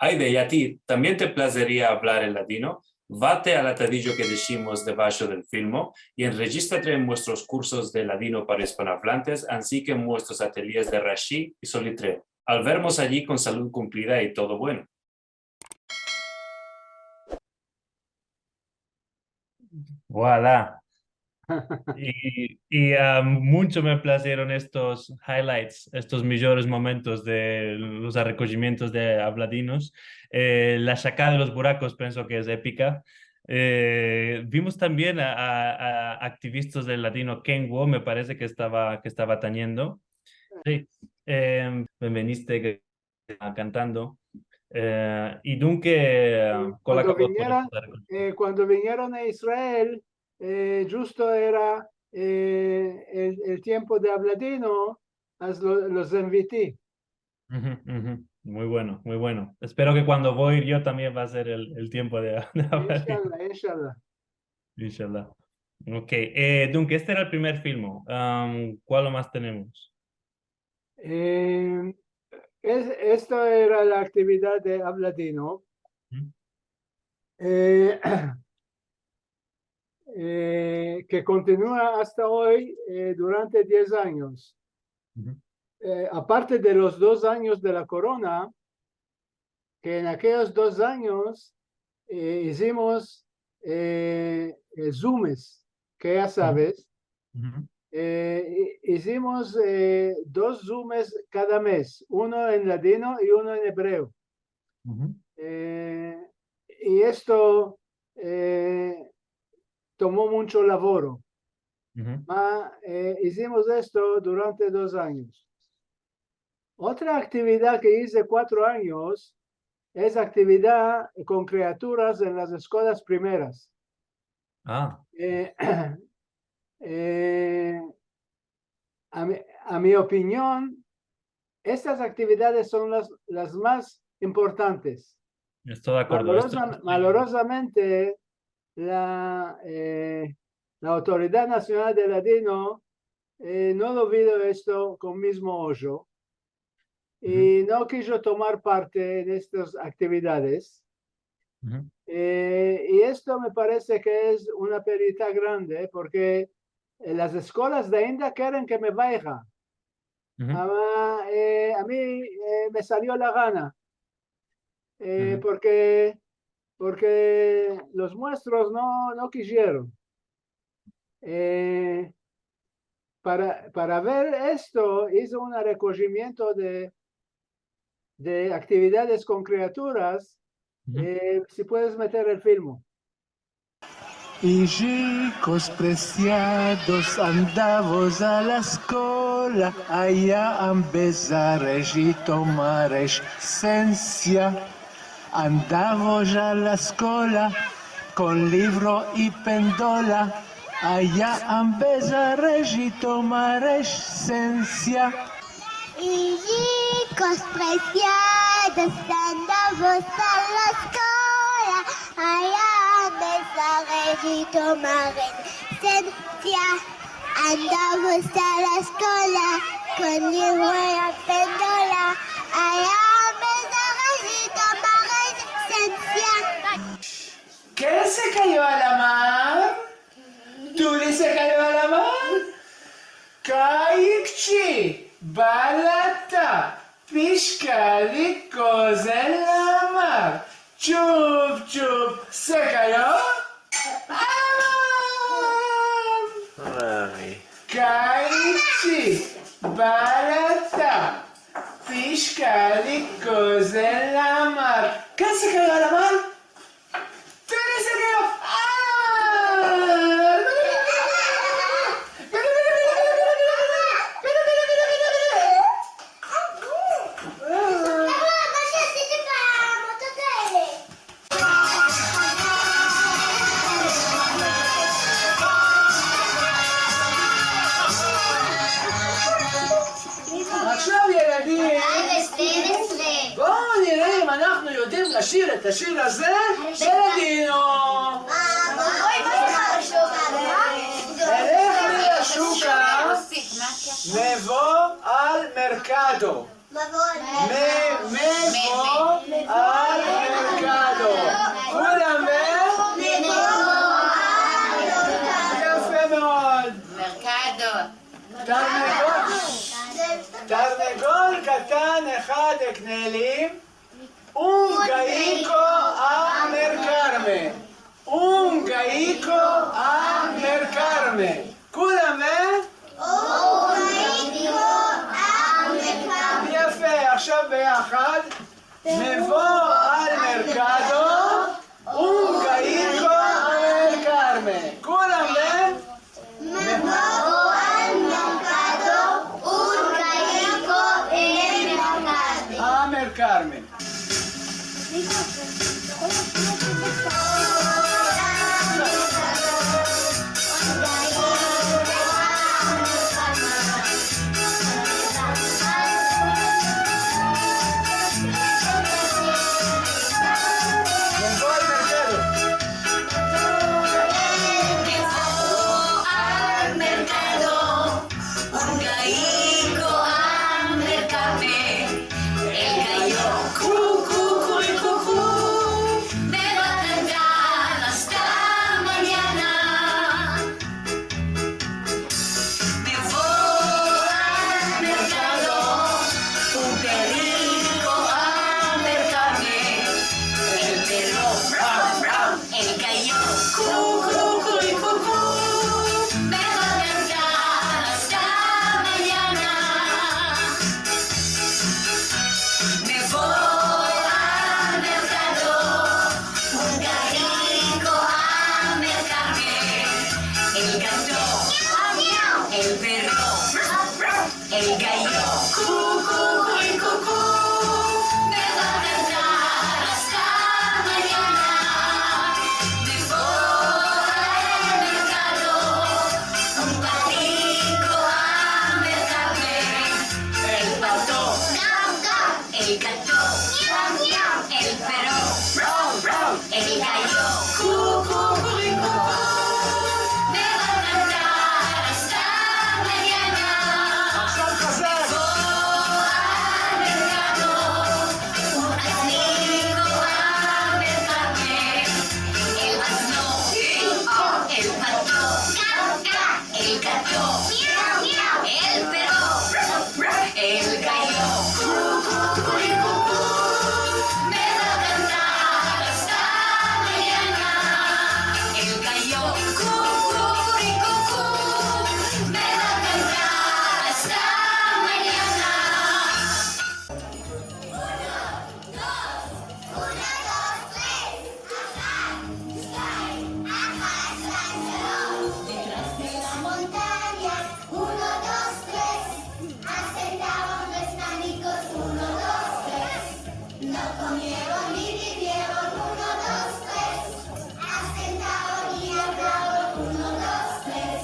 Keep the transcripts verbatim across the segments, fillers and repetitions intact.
Ayde, i a ti, tambien te plazeria avlar el ladino? Vate al atadijo ke deshimos debasho del filmo i enrejistrate en muestros kursos de ladino para ispanoavlantes, ansi ke en muestros atelyes de Rashi i Solitreo. Al vermos ayi kon salud kumplida i todo bueno. Voilà. I, i, ah, muncho me plazieron estos highlights, estos mijores momentos de los arrekojimientos de avladinos. Eh, la shaka de los burakos penso ke es epika. Eh, vimos tambien a, a, a aktivistas del ladino Kenguo, me parese ke estava, ke estava tanyendo. Si. Eh, benveniste, ah, kantando. Eh, i dunke, eh, kola... Kuando vinieron, eh, kuando vinieron a Israel, eh, djusto era, eh, el, el tiempo de avladino, as lo, los enviti. Uhu, uhu. Muy bueno, muy bueno. Espero ke kuando vo a ir yo tambien va a ser el, el tiempo de, de avladino. Inshallah, inshallah. Inshallah. Ok, eh, dunke, este era el primer filmo. Am, kualo mas tenemos? Eh, es, esta era la aktividad de avladino, uhu, eh, eh, ke kontinua asta oy, eh, durante diez anyos. Uhu. Eh, aparte de los dos anyos de la korona, ke en akeyos dos anyos, eh, izimos, eh, eh, zumes, ke ya saves, uhu, eh, i-, izimos, eh, dos zumes kada mez, uno en ladino i uno en ebreo. Uhu. Eh, i esto, eh, tomo muncho lavoro. Uhu. Ma, eh, izimos esto durante dos anyos. Otra aktividad ke ize kuatro anyos es aktividad kon kriaturas en las eskolas primeras. Ah. Eh, eh, a mi, a mi opinion, estas aktividades son las, las mas importantes. Esto de akordo, esto... Maloroza-, malorozamente, la, eh, la Autoridad Nasional de Ladino, eh, no lo vio esto kon mizmo ojo i, uhu, no kijo tomar parte en estas aktividades. Uhu. Eh, i esto me parese ke es una pedita grande, porke, eh, las eskolas de ainda keren ke me vaya. Uhu. Ama, eh, a mi, eh, me salio la gana. Eh, uhu, porke, porke los muestros no, no kijieron. Eh, para, para ver esto, ize un arrekojimiento de, de aktividades kon kriaturas, uhu, eh, si puedes meter el filmo. Ijikos presiados, andavos a la eskola, aya ambezaresh i tomaresh sensia. Andavos a la eskola kon livro i pendola, aya ambezaresh i tomaresh sensia. Ijikos presiados, andavos a la eskola, aya ambezaresh i tomaresh sensia. Andavos a la eskola kon livro i pendola, aya ambezaresh i tomaresh sensia. Ken se kayo a la mar? Tudi se kayo a la mar? Kayikchi, balata, pishkalik, koz en la mar. Chup, chup, se kayo a la mar. Kayikchi, balata, pishkalik, koz en la mar. Ken se kayo a la mar? Tudi se kayo a la mar. עכשיו, ילדים, בואו נראה אם אנחנו יודעים לשיר את השיר הזה בלדינו. אלך מן השוקה, מבוא על מרקדו. מ-, מבוא על תרנגול, תרנגול קטן אחד אקנה לי, un gayiko a merkarme. Un gayiko a merkarme. כולם, אה? יפה, עכשיו ביחד. Me vo al merkado, un gayiko a merkarme. כולם, אה? Me vo al merkado, un gayiko a merkarme. A merkarme. Me vo al merkado. Un gayiko a merkarme. El gayo, ku, ku, ku, ku, ku, me va a kantar asta manyana. Me vo al merkado, un periko a merkarme. El perro, bravo, bravo. El gayo, ku, ku, ku, ku, ku, me va a kantar asta manyana. Me vo al merkado, un gayiko a merkarme. El gato, miau, miau. El perro, ruff, ruff. El gayo, ku, ku, ku, ku, ku, me va a kantar asta manyana. Me vo al merkado, un patiko a merkarme. El pato, gau, gau. El gato, miau, miau. El perro, rau, rau. El gayo, ku, ku, ku, ku, ku, me va a kantar asta manyana. Vo al merkado, un asniko a merkarme. El asno, tin, ton. El pato, ka, ka. El gato, miau, miau. El perro, ruf, ruf. El gayo, ku, ku, ku, ku, ku, me va a kantar asta manyana. El gayo, ku, ku, ku, ku, ku, me va a kantar asta manyana. Uno, dos, tres, ahat, shtaim, ahat, shtaim, tlos. Detras de la montanya, uno, dos, tres, asentaron tres amigos, uno, dos, tres. No komieron ni bibieron, uno, dos, tres, asentaron i avlaron, uno, dos, tres.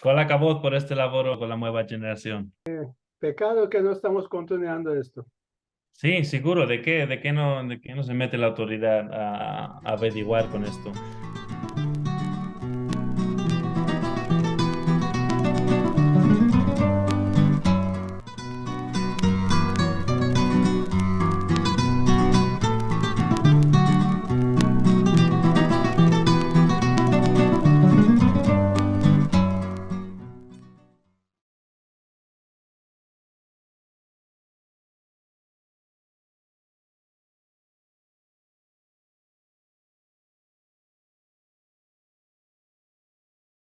Kol akavod por este lavoro kon la mueva jenerasion. Pekado ke no estamos kontinuando esto. Si, siguro. De ke, de ke no, de ke no se mete la autoridad a, a averiguar kon esto?